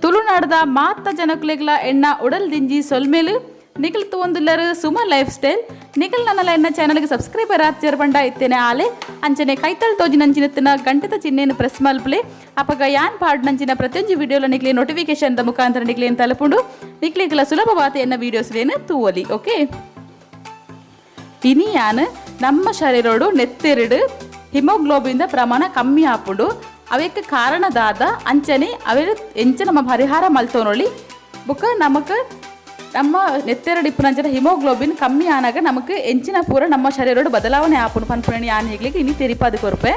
ತುಳುನಾಡದ ಮಾತ ಜನಕುಲೆಗ್ಲ ಎಣ್ಣ ಉಡಲ್ ದಿಂಜಿ ಸೊಲ್ಮೆಲು. ನಿಕಲ್ ತೂವೊಂದುಲ್ಲರ್ ಸುಮ ಲೈಫ್ ಸ್ಟೈಲ್. ನಿಕಲ್ ನನಲ ಎನ್ನ ಚಾನಲ್ಗ್ ಸಬ್ಸ್ಕ್ರೈಬರ್ ಆತ್ಜರ್ ಪಂಡ ಇತ್ತೆನೆ ಆಲೆ. ಅಂಚನೆ ಕೈತಲ್ ತೋಜಿನಂಚಿನತ್ತಿನ ಗಂಟೆದ ಚಿಹ್ನೆನ್ ಪ್ರೆಸ್ ಮಲ್ಪುಲೆ. ಅಪಗ ಯಾನ್ ಪಾಡ್ನಂಚಿನ ಪ್ರತಿಯೊಂಜಿ ವಿಡಿಯೋಲ ನಿಕ್ಲೆ ನೋಟಿಫಿಕೇಶನ್ ದ ಮುಖಾಂತರ ನಿಕ್ಲೆನ್ ತಲುಪುಂಡು. ನಿಕ್ಲೆಗ್ಲ ಸುಲಭವಾದ್ ಎನ್ನ ವೀಡಿಯೋಸ್ ಲೆನ್ ತೂವೊಲಿ. ಓಕೆ, ಇನಿ ಯಾನ್ ನಮ್ಮ ಶರೀರೊಡು ನೆತ್ತೆರ್ಡ್ ಹಿಮೋಗ್ಲೋಬಿನ್ ದ ಪ್ರಮಾಣ ಕಮ್ಮಿ ಆಪುಂಡು, ಅವೆಕ್ ಕಾರಣ ದಾದ, ಅಂಚನೆ ಅವೆನ್ ಎಂಚ ನಮ ಪರಿಹಾರ ಮಲ್ತೊನೊಲಿ, ಬೊಕ ನಮಕ್ ನಮ್ಮ ನೆತ್ತೆರ್ಡ್ ಇಪ್ಪುನಂಚಿನ ಹಿಮೋಗ್ಲೋಬಿನ್ ಕಮ್ಮಿ ಆನಗ ನಮಕ್ ಎಂಚಿನ ಪೂರ ನಮ್ಮ ಶರೀರೊಡು ಬದಲಾವಣೆ ಆಪುಂಡು ಪನ್ಪುನೆನ್ ಯಾನ್ ನಿಕ್ಲೆಗ್ ಇನಿ ತೆರಿಪಾದ್ ಕೊರ್ಪೆ.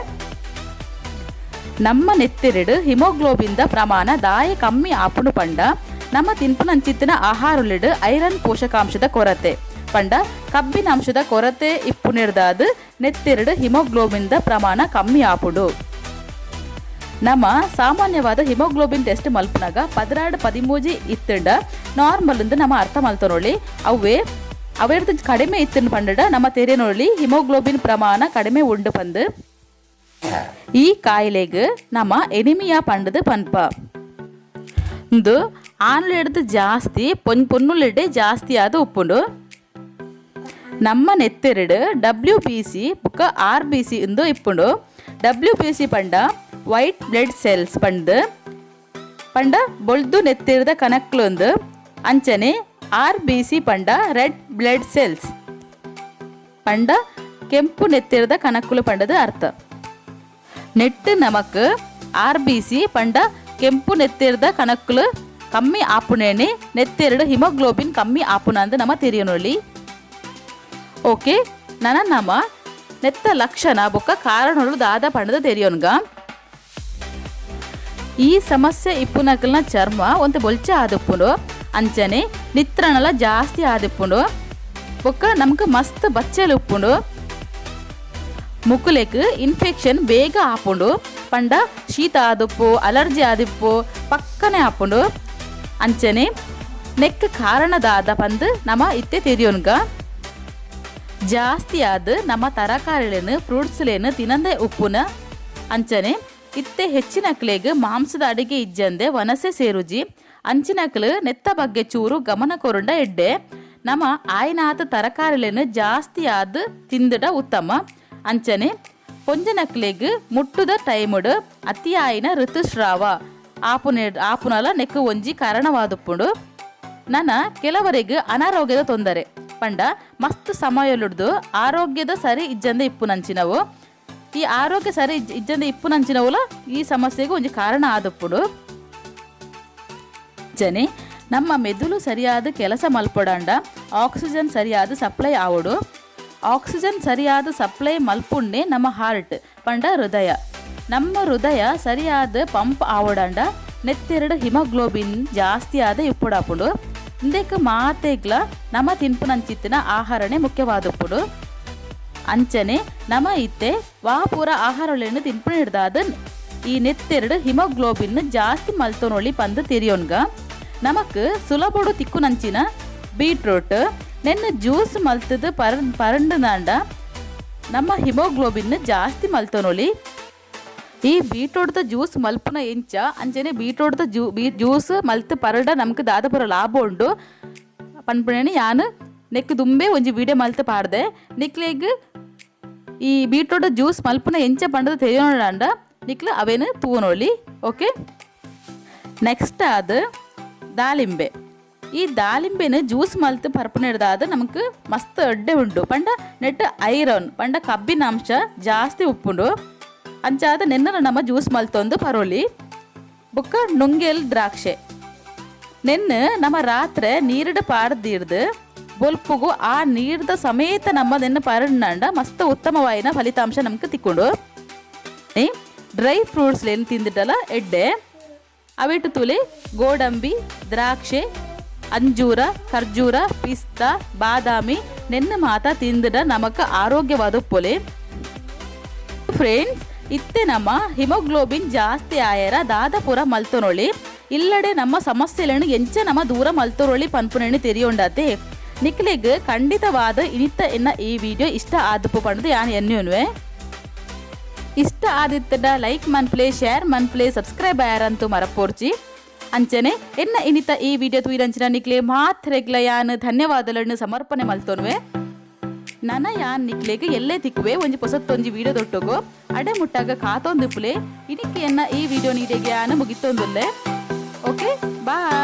ನಮ್ಮ ನೆತ್ತೆರ್ಡ್ ಹಿಮೋಗ್ಲೋಬಿನ್ ದ ಪ್ರಮಾಣ ದಾಯೆ ಕಮ್ಮಿ ಆಪುಂಡು ಪಂಡ ನಮ ತಿನ್ಪುನಂಚಿತ್ತಿನ ಆಹಾರೊಲೆಡ್ ಐರನ್ ಪೋಷಕಾಂಶದ ಕೊರತೆ ಪಂಡ ಕಬ್ಬಿನಾಂಶದ ಕೊರತೆ ಇಪ್ಪುನೆರ್ದಾದ್ ನೆತ್ತೆರ್ಡ್ ಹಿಮೋಗ್ಲೋಬಿನ್ ದ ಪ್ರಮಾಣ ಕಮ್ಮಿ ಆಪುಂಡು. ನಮ ಸಾಮಾನ್ಯವಾದ್ ಹಿಮೋಗ್ಲೋಬಿನ್ ಟೆಸ್ಟ್ ಮಲ್ಪುನಗ 12 13 ಇತ್ತ್ಂಡ ನಾರ್ಮಲ್ ಇಂದ್ ನಮ ಅರ್ಥ ಮಲ್ತೊನೊಲಿ. ಅವ್ವೇ ಅವೆರ್ದ್ ಕಡಿಮೆ ಇತ್ತ್ಂಡ್ ಪಂಡ್ಂಡ ನಮ ತೆರಿಯೊನೊಲಿ ಹಿಮೋಗ್ಲೋಬಿನ್ ಪ್ರಮಾಣ ಕಡಿಮೆ ಉಂಡು ಪಂದ್. ಈ ಕಾಯಿಲೆಗ್ ನಮ ಎನಿಮಿಯಾ ಪಂಡ್ದ್ ಪನ್ಪ. ಉಂದು ಆನುಲೆಡ್ದ್ ಜಾಸ್ತಿ ಪೊಣ್ಣುಲೆಡೆ ಜಾಸ್ತಿ ಆದ್ ಉಪ್ಪುಂಡು. ನಮ್ಮ ನೆತ್ತೆರ್ಡ್ ಡಬ್ಲ್ಯೂ ಬಿ ಸಿ ಬೊಕ್ಕ ಆರ್ ಬಿ ಸಿ ಇಂದು ಇಪ್ಪುಂಡು. ಡಬ್ಲ್ಯೂ ಬಿ ಸಿ ಪಂಡ ವೈಟ್ ಬ್ಲಡ್ ಸೆಲ್ಸ್ ಪಂದ್ ಪಂಡ ಬೊಲ್ದು ನೆತ್ತೆರ್ದ ಕನಕ್ಲುಂದು. ಅಂಚನೆ ಆರ್ ಬಿ ಸಿ ಪಂಡ ರೆಡ್ ಬ್ಲಡ್ ಸೆಲ್ಸ್ ಪಂಡ ಕೆಂಪು ನೆತ್ತೆರ್ದ ಕನಕುಲು ಪಂಡದು ಅರ್ಥ. ನೆಟ್ಟ್ ನಮಕ್ ಆರ್ ಬಿ ಸಿ ಪಂಡ ಕೆಂಪು ನೆತ್ತೆರ್ದ ಕನಕುಲು ಕಮ್ಮಿ ಆಪುನೇನೆ ನೆತ್ತೆರ್ಡ್ ಹಿಮೋಗ್ಲೋಬಿನ್ ಕಮ್ಮಿ ಆಪುನಂದ್ ನಮ ತೆರಿಯೊನೊಲಿ. ಓಕೆ, ನನ ನಮ ನೆತ್ತ ಲಕ್ಷಣ ಬೊಕ್ಕ ಕಾರಣೊಲು ದಾದ ಪಂಡ್ದ್ ತೆರಿಯೊನ್ಗ. ಈ ಸಮಸ್ಯೆ ಇಪ್ಪುನಕಲ್ನ ಚರ್ಮ ಒಂತೆ ಬೊಲ್ಚ ಆದಿಪ್ಪುಂಡು. ಅಂಚನೆ ನಿತ್ರಾಣಲ ಜಾಸ್ತಿ ಆದಿಪ್ಪುಂಡು. ಬೊಕ್ಕ ನಮಕ್ ಮಸ್ತ್ ಬಚ್ಚಲು ಉಪ್ಪುಂಡು. ಮುಕುಲೆಗ್ ಇನ್ಫೆಕ್ಷನ್ ಬೇಗ ಆಪುಂಡು. ಪಂಡ ಶೀತ ಆದಿಪ್ಪು, ಅಲರ್ಜಿ ಆದಿಪ್ಪು, ಪಕ್ಕನೆ ಆಪುಂಡು. ಅಂಚನೆ ನೆಕ್ಕ್ ಕಾರಣ ದಾದ ಪಂದ್ ನಮ ಇತ್ತೆ ತೆರಿಯೊನ್ಗ. ಜಾಸ್ತಿ ಆದ್ ನಮ್ಮ ತರಕಾರಿಲೆನ್ ಫ್ರೂಟ್ಸ್ಲೆನ್ ತಿನಂದೆ ಉಪ್ಪುನ. ಅಂಚನೆ ಇತ್ತೆ ಹೆಚ್ಚಿನಕ್ಲೆಗ್ ಮಾಂಸದ ಅಡಿಗೆ ಇಜ್ಜಂದೆ ವನಸೆ ಸೇರುಜಿ. ಅಂಚಿನಕ್ಲು ನೆತ್ತ ಬಗ್ಗೆ ಚೂರು ಗಮನ ಕೊರುಂಡ ಎಡ್ಡೆ. ನಮ ಆಯ್ನಾತ್ ತರಕಾರಿಲೆನ್ ಜಾಸ್ತಿ ಆದ್ ತಿಂದುಡ ಉತ್ತಮ. ಅಂಚನೆ ಪೊಂಜನಕ್ಲೆಗ್ ಮುಟ್ಟುದ ಟೈಮುಡು ಅತಿಯಾಯಿನ ಋತುಸ್ರಾವ ಆಪುನೆ ಆಪುನಲ ನೆಕ್ಕ್ ಒಂಜಿ ಕಾರಣವಾದುಪ್ಪುಂಡು. ನನ ಕೆಲವರೆಗ್ ಅನಾರೋಗ್ಯದ ತೊಂದರೆ ಪಂಡ ಮಸ್ತ್ ಸಮಯೊಲುಡ್ದು ಆರೋಗ್ಯದ ಸರಿ ಇಜ್ಜಂದೆ ಇಪ್ಪುನಂಚಿನವು. ಈ ಆರೋಗ್ಯ ಸರಿ ಇಜ್ಜಂದೆ ಇಪ್ಪುನಂಚಿನವುಲ ಈ ಸಮಸ್ಯೆಗ್ ಒಂಜಿ ಕಾರಣ ಆದುಪ್ಪುಂಡು. ಅಂಚನೆ ನಮ್ಮ ಮೆದುಳು ಸರಿಯಾದ ಕೆಲಸ ಮಲ್ಪೊಡಾಂಡ ಆಕ್ಸಿಜನ್ ಸರಿಯಾದ ಸಪ್ಲೈ ಆವೊಡು. ಆಕ್ಸಿಜನ್ ಸರಿಯಾದ ಸಪ್ಲೈ ಮಲ್ಪುಂಡೆ ನಮ್ಮ ಹಾರ್ಟ್ ಪಂಡ ಹೃದಯ. ನಮ್ಮ ಹೃದಯ ಸರಿಯಾದ ಪಂಪ್ ಆವೊಡಾಂಡ ನೆತ್ತೆರ್ಡ್ ಹಿಮೋಗ್ಲೋಬಿನ್ ಜಾಸ್ತಿ ಆದ್ ಇಪ್ಪೊಡಾಪುಂಡು. ಇಂದೆಕ್ ಮಾತೆಗ್ಲ ನಮ ತಿನ್ಪುನಂಚಿತ್ತಿನ ಆಹಾರನೆ ಮುಖ್ಯವಾದುಪ್ಪುಂಡು. ಅಂಚನೆ ನಮ ಇತ್ತೆ ವಾ ಪೂರ ಆಹಾರೊಲೆನ್ ತಿನ್ಪುನೆಡ್ದಾದ್ ಈ ನೆತ್ತೆರ್ಡ್ ಹಿಮೋಗ್ಲೋಬಿನ್ ಜಾಸ್ತಿ ಮಲ್ತೊನೊಲಿ ಪಂದ್ ತೆರಿಯೊನ್ಗ. ನಮಕ್ ಸುಲಭೊಡು ತಿಕ್ಕುನಂಚಿನ ಬೀಟ್ರೂಟ್ ನೆನ್ನ್ ಜ್ಯೂಸ್ ಮಲ್ತುದು ಪರಂಡುನಾಂಡ ನಮ್ಮ ಹಿಮೋಗ್ಲೋಬಿನ್ ಜಾಸ್ತಿ ಮಲ್ತೊನೊಲಿ. ಈ ಬೀಟ್ರೂಟ್ ದ ಜ್ಯೂಸ್ ಮಲ್ಪುನ ಎಂಚ, ಅಂಚನೆ ಬೀಟ್ರೂಟ್ ದ ಜ್ಯೂಸ್ ಮಲ್ತ್ ಪರಡ ನಮಕ್ ದಾದ ಪೂರ ಲಾಭ ಉಂಡು ಪನ್ಪುನೆನ್ ಯಾನ್ ನೆಕ್ಕ್ ದುಂಬೆ ಒಂಜಿ ವಿಡಿಯೋ ಮಲ್ತ್ ಪಾಡ್ದೆ. ನಿಕ್ಲೆಗ್ ಈ ಬೀಟ್ರೂಟ್ ಜ್ಯೂಸ್ ಮಲ್ಪುನ ಎಂಚ ಪಂಡದ್ ತೆರಿಯೊನೊಡಾಂಡ ನಿಕ್ಲು ಅವೆನ್ ತೂವೊನೊಲಿ. ಓಕೆ, ನೆಕ್ಸ್ಟ್ ಆದ್ ದಾಳಿಂಬೆ. ಈ ದಾಳಿಂಬೆನ್ ಜ್ಯೂಸ್ ಮಲ್ತ್ ಪರ್ಪುನೆಡ್ದಾದ್ ನಮಕ್ ಮಸ್ತ್ ಎಡ್ಡೆ ಉಂಡು. ಪಂಡ ನೆಟ್ಟ್ ಐರನ್ ಪಂಡ ಕಬ್ಬಿನ ಅಂಶ ಜಾಸ್ತಿ ಉಪ್ಪುಂಡು. ಅಂಚಾದ್ ನೆನ್ನಲ ನಮ ಜ್ಯೂಸ್ ಮಲ್ತೊಂದು ಪರೊಲಿ. ಬೊಕ್ಕ ನುಂಗೆಲ್ ದ್ರಾಕ್ಷೆ. ನೆನ್ನ್ ನಮ ರಾತ್ರೆ ನೀರ್ಡ್ ಪಾಡ್ದೀರ್ದ್ ಬೊಲ್ಪುಗು ಆ ನೀರ್ದ ಸಮೇತ ನಮ್ಮ ನೆನ್ನ್ ಪರಂಡ್ನಂಡ ಮಸ್ತ್ ಉತ್ತಮವಾಯಿನ ಫಲಿತಾಂಶ ನಮಕ್ ತಿಕ್ಕುಂಡು. ಡ್ರೈ ಫ್ರೂಟ್ಸ್ ಲೆನ್ ತಿಂದಿಡಲ ಎಡ್ಡೆ. ಅವೆಟ್ ತೂಲೆ ಗೋಡಂಬಿ, ದ್ರಾಕ್ಷೆ, ಅಂಜೂರ, ಖರ್ಜೂರ, ಪಿಸ್ತಾ, ಬಾದಾಮಿ ನೆನ್ನ್ ಮಾತ ತಿಂದಿಡ ನಮಕ್ ಆರೋಗ್ಯವಾದ ಉಪ್ಪೊಲಿ. ಫ್ರೆಂಡ್ಸ್, ಇತ್ತೆ ನಮ್ಮ ಹಿಮೋಗ್ಲೋಬಿನ್ ಜಾಸ್ತಿ ಆಯರ ದಾದ ಪೂರ ಮಲ್ತೊನೊಳಿ, ಇಲ್ಲಡೆ ನಮ್ಮ ಸಮಸ್ಯೆಲೆನ್ ಎಂಚ ನಮ ದೂರ ಮಲ್ತೊನೊಳಿ ಪನ್ಪುನೆನ್ ತೆರಿಯೊಂಡಾತೆ. ನಿಕ್ಲೆಗ್ ಖಂಡಿತವಾದ ಇನಿತ್ತ ಎನ್ನ ಈ ವಿಡಿಯೋ ಇಷ್ಟ ಆದುಪ್ಪು ಪಂಡ್ದ್ ಯಾನ್ ಎನ್ನಿಯೊನ್ವೆ. ಇಷ್ಟ ಆದಿತ್ತಡ ಲೈಕ್ ಮನ್ಪ್ಲೆ, ಶೇರ್ ಮನ್ಪ್ಲೆ, ಸಬ್ಸ್ಕ್ರೈಬ್ ಆಯರಂತೂ ಮರಪೋರ್ಚಿ. ಅಂಚನೆ ಎನ್ನ ಇನಿತ ಈ ವಿಡಿಯೋ ತೂಯಿನಂಚಿನ ನಿಕ್ಲೆ ಮಾತ್ರೆಗ್ಲ ಯಾನ್ ಧನ್ಯವಾದಗಳನ್ನು ಸಮರ್ಪಣೆ ಮಲ್ತೊನ್ವೆ. ನನ ಯಾನ್ ನಿಕ್ಲೆಗ್ ಎಲ್ಲೇ ತಿಕ್ಕುವೆ ಒಂಜಿ ಪೊಸತ್ತೊಂಜಿ ವಿಡಿಯೋ ದೊಟ್ಟುಗು. ಅಡೆ ಮುಟ್ಟಾಗ ಕಾತೊಂದಿಪ್ಪುಲೆ. ಇನಿಕ್ ಎನ್ನ ಈ ವಿಡಿಯೋ ನೀಡೆಗೆ ಯಾನ್ ಮುಗಿತೊಂದುಲ್ಲೆ. Okay, bye.